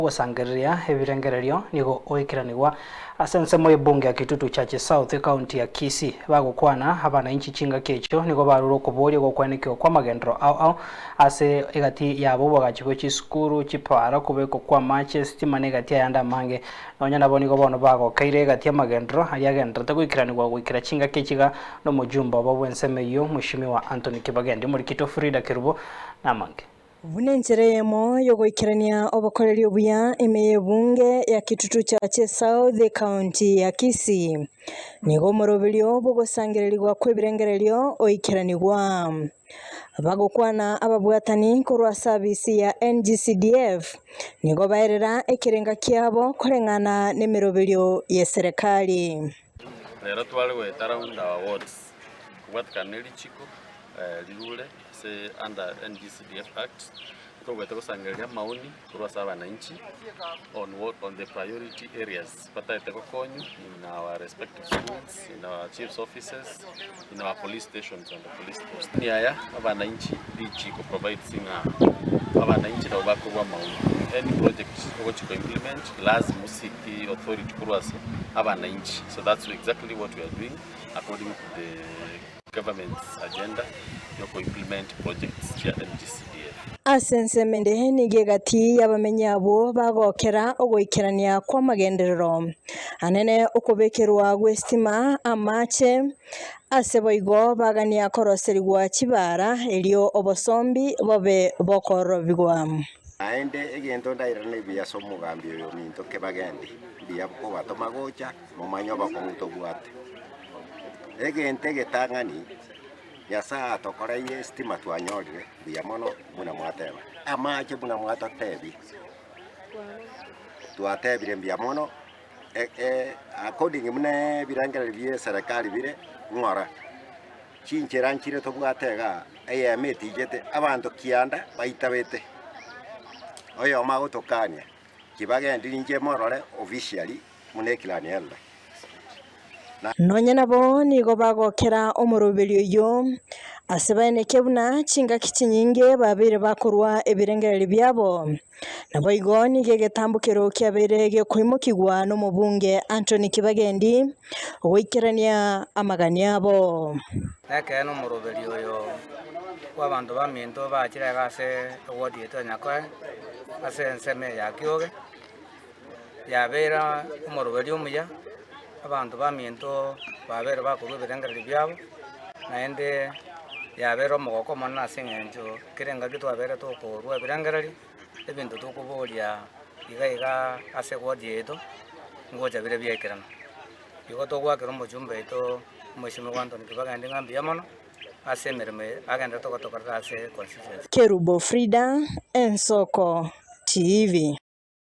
Ogosangereria ebirengererio nigo goikeranigwa ase ensemo y'ebunge ya Kitutu Chache South, ekaunti ya Kisii. Bagokwana abanainchi chingaki echio nigo barure okoboria gokwenekigwa kw'amagenderero ao ao ase egati yabo oboagachi bwe chisukuru, chipara, okobekwa kw'amache, esitima na egati ayande amange. Nonya nabo nigo bono bagokeire egati y'amagenderero aria agendererete goikeranigwa goikera chingaki echi iga nomojumbe obo bw'ensemo eyio Mweshimiwa Anthony Kibagendi. Omorikito Frida Kerubo namange. Buna enchera eyemo y'ogoikerania obokoreri obuya ime y'ebunge ya Kitutu Chache South ekaunti ya Kisii, nigo omoroberio bw'ogosangererigwa kw'ebirengererio oikeranigwa. Bagokwana ababwatani korwa ase abisi ya NGCDF nigo baerera ekerenga kiabo koreng'ana nemeroberio y'eserekari. Rero tware goeta round our wards kobwatekana ne richiko rirure ase under NGCDF Act, ntobwate gosangereria amaoni korwa ase abananchi on what on the priority areas batagete gokonywa in our respective schools, in our chiefs offices, in our police stations and the police post. Maoni aya abananchi richiko provides ng'a abananchi nabo bakorwa amaoni. Any project ogochi ko implement lazima oseek authority korwa ase abananchi. So that's exactly what we are doing according to the Government's agenda yoko implement projects chia NGCDF. Ase ensemo ende nigo egati y'abamenyi abwo bagokera ogoikerania kw'amagenderero anene okobekerwa gw'esitima, amache, ase boigo bagania koroserigwa chibara erio obosombi bobe bokorobigwa. Naende egento ndairane buya ase omogambi oyo ominto kebagende, mbuya kobatoma gocha, momanye obokong'u tobwate. Egento egetang'ani, Nyasae atokoreire esitima twanyorire mbuya mono buna mwateba, amache buna mwatotebia, twatebire mbuya mono according buna ebirengererio bia eserekari bire ng'ora, chinchera nchire tobwate igaa, eyemo etichete abanto kianda baitabete, oyomo agotokania, kibagendi ninche morore officially buna eclan elder. Nonya nabo nigo bagokera omoroberio oyio, ase baeneke buna chingaki chinyinge babeire bakorua ebirengererio biabo. Naboigo nigo egetambokero kiabeire gekoimokigwa nomobunge Anthony Kibagendi goikerania amagani abo. Ekeene omoroberio oyo bw'abanto baminto bachire iga ase eward yaito ya Nyakoe, ase ensemo eye ya Kioge. Yabeire omoroberio omuya, abanto baminto babeire bakorua ebirengererio biabo, naende yabeire omogoko omonene ase eng'encho kera engaki twabeire tokorua ebirengererio, ebinto tokoboria iga iga ase eward yaito, ngocha bire biaikerana. Igo togoakera omochumba oito omwesimigwa Anthony Kibagendi ng'a mbuya mono, ase emeremo eye agenderete gotokorera ase constituency. Kerubo Frida, Ensoko TV.